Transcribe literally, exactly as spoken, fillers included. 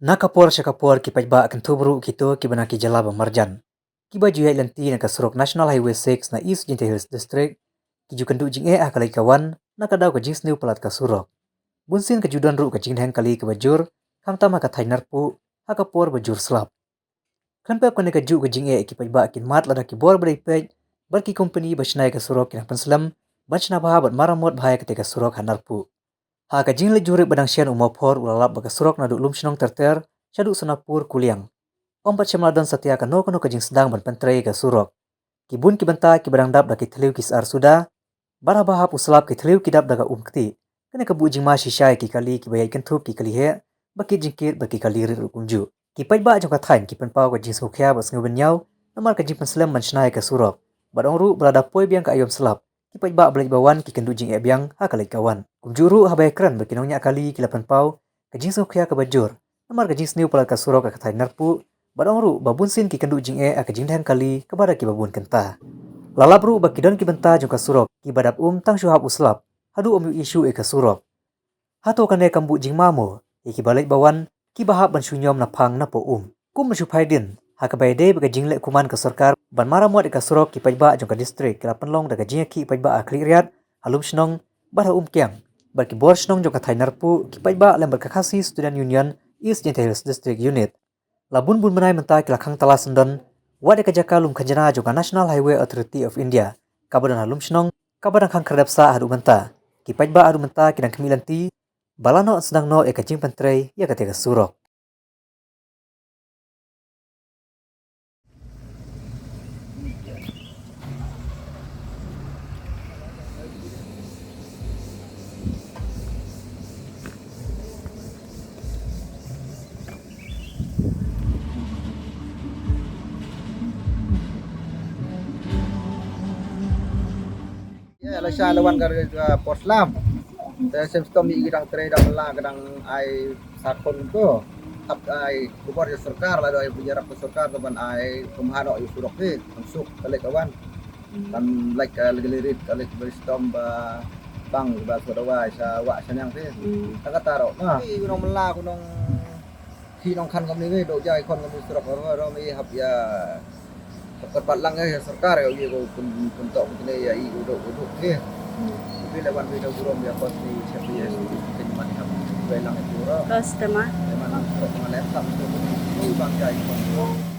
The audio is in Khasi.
Na ka por sha ka por ki paidbah kynthup ruh kito kiba na ki jylla ba marjan, kiba ju ïaid lynti na ka surok National Highway six na East Jaintia Hills District, ki ju kynduh jingeh ha ka leit ka wan na ka daw ka jingsniew palat ka surok. Bunsien ka ju don ruh ka jingdheng kali kaba jur, khamtam ha ka thaiñ Narpuh, ha ka por ba jur slap. Khlem pep kane kajuh ka jingeh, ki paidbah kin mad lada ki bor ba dei peit bad ki kompani ba shna ïa ka surok ki nang pynslem ban shna bha bad maramot bha ïa kata ka surok ha Narpuh. Ha ka jingleit jurip ba dang shen, u Mawphor u la lap ba ka surok naduh Lumshnong ter ter shaduh Sonapur Kuliang. Ym pat shym la don satia kano kano ka jingsdang ban pyntrei ïa ka surok. Ki bun ki bynta kiba dang dap da ki thliew ki sar suda, bad haba hap u slap ki thliew ki dap da ka um kti. Kane ka buh jingma shisha ïa ki kali kiba ïaid kynthup, ki kali heh, ba kit jingkit bad ki kali rit ruh kumjuh. Ki paidbah jong ka thaiñ ki pynpaw ka jingsngewkhia bad sngewbynñiaw namar ka jingpynslem ban shna ïa ka surok. Bad ong ruh ba lada poi biang ka aïom slap, ki paidbah ba leit ba wan ki kynduh jingeh biang ha ka leit ka wan. Kumjuh ruh haba ïakren bad ki nongñiah kali, ki la pynpaw ka jingsngewkhia kaba jur namar ka jingsniew palat ka surok ha ka thaiñ Narpuh, bad ong ruh ba bunsien ki kynduh jingeh ha ka jingdheng kali kaba da kiba bun kynta. La lap ruh ba ki don ki bynta jong ka surok kiba dap um tang shu hap u slap haduh ym ïohi shuh ïa ka surok. Hato kane kam buh jingma mo ïa kiba leit ba wan, kiba hap ban shu ñiom naphang napoh um? Kum ban shu phai dien, ha kaba ïadei bad ka jingleh kuman ka sorkar ban maramot ïa ka surok, ki paidbah jong ka district ki la pynlong da ka jingïakhih paidbah ha Khliehriat, ha Lumshnong bad ha Umkiang, bad ki bor shnong jong ka thaiñ Narpuh, ki paidbah lem bad ka Khasi Student Union East Jaintia Hills District Unit. La bun bun bnai mynta ki la khang tala syndon wat ïa ka jaka lum khajna jong ka National Highway Authority of India kaba don ha Lumshnong, kaba dang khang khyrdep sah haduh mynta. Ki paidbah haduh mynta ki dang khmih lynti ba la noh sdang noh ïa ka jingpyntrei ïa kata ka surok. Ïa, la shai la wan ka, ka por slap. Te sem stom ïa ki dang trei dang la ka dang ai sa khun to. Hap ai khubor ïa sorkar, la dei ai ïarap ka sorkar to ban ai pynbha noh ïa surok te, pynsuh ka leit ka wan. Kan leit ka leit ka leit rit, ka leit ka leit stom ba bang ba sa dawai sa wah sa ñiang te. Hmm. Ta kata ruh. Nah, ki nong mela, ki nong Ki nong khan kumne, me dok jai khon kumne surok ro ro me hap ïa. Hap kyrpad lang ïa sorkar ïa u ïa ko pyn, pyntok kumne ïa i u dok u dok ke. Wi la wan wi la burom ïa kos ni chep ïa kin man hap wi lang ïa pura. Kos tema. Ïa man surok man ïa tam surok ni. Wi bang jai khon.